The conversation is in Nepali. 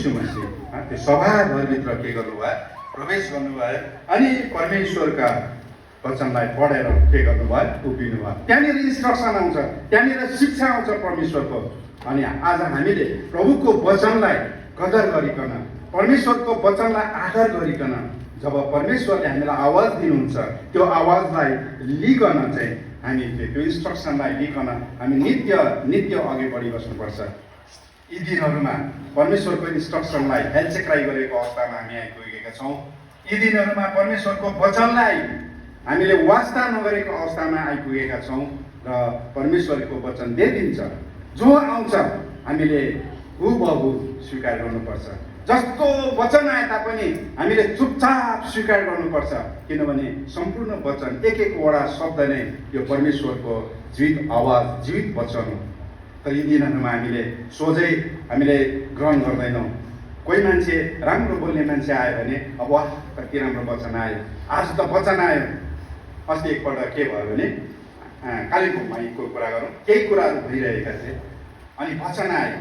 यीशु मसीह त्यो सभाघरभित्र के गर्नुभयो, प्रवेश गर्नुभयो अनि परमेश्वरका वचनलाई पढेर के गर्नुभयो, उभिनुभयो। त्यहाँनिर इन्स्ट्रक्सन आउँछ, त्यहाँनिर शिक्षा आउँछ परमेश्वरको। अनि आज हामीले प्रभुको वचनलाई कदर गरिकन, परमेश्वरको वचनलाई आदर गरिकन जब परमेश्वरले हामीलाई आवाज दिनुहुन्छ, त्यो आवाजलाई लिकन चाहिँ हामीले त्यो इन्स्ट्रक्सनलाई लिकन हामी नित्य अघि बढिबस्नुपर्छ। यी दिनहरूमा परमेश्वरको इन्स्ट्रक्सनलाई हेलचेक्राइ गरेको अवस्थामा हामी आइपुगेका छौँ। यी दिनहरूमा परमेश्वरको वचनलाई हामीले वास्ता नगरेको अवस्थामा आइपुगेका छौँ र परमेश्वरको वचन दिन्छ जो आउँछ हामीले हुबहु स्वीकार गर्नुपर्छ। जस्तो वचन आए तापनि हामीले चुपचाप स्वीकार गर्नुपर्छ, किनभने सम्पूर्ण वचन एक एकवटा शब्द नै यो परमेश्वरको जीवित आवाज, जीवित वचन हो। तर यी दिनहरूमा हामीले सोझै हामीले ग्रहण गर्दैनौँ। कोही मान्छे राम्रो बोल्ने मान्छे आयो भने अब वाह कति राम्रो वचन आयो, आज त वचन आयो। अस्ति एकपल्ट के भयो भने कालिम्पोङमा कुरा गरौँ, केही कुराहरू भइरहेका थिए अनि वचन आयो,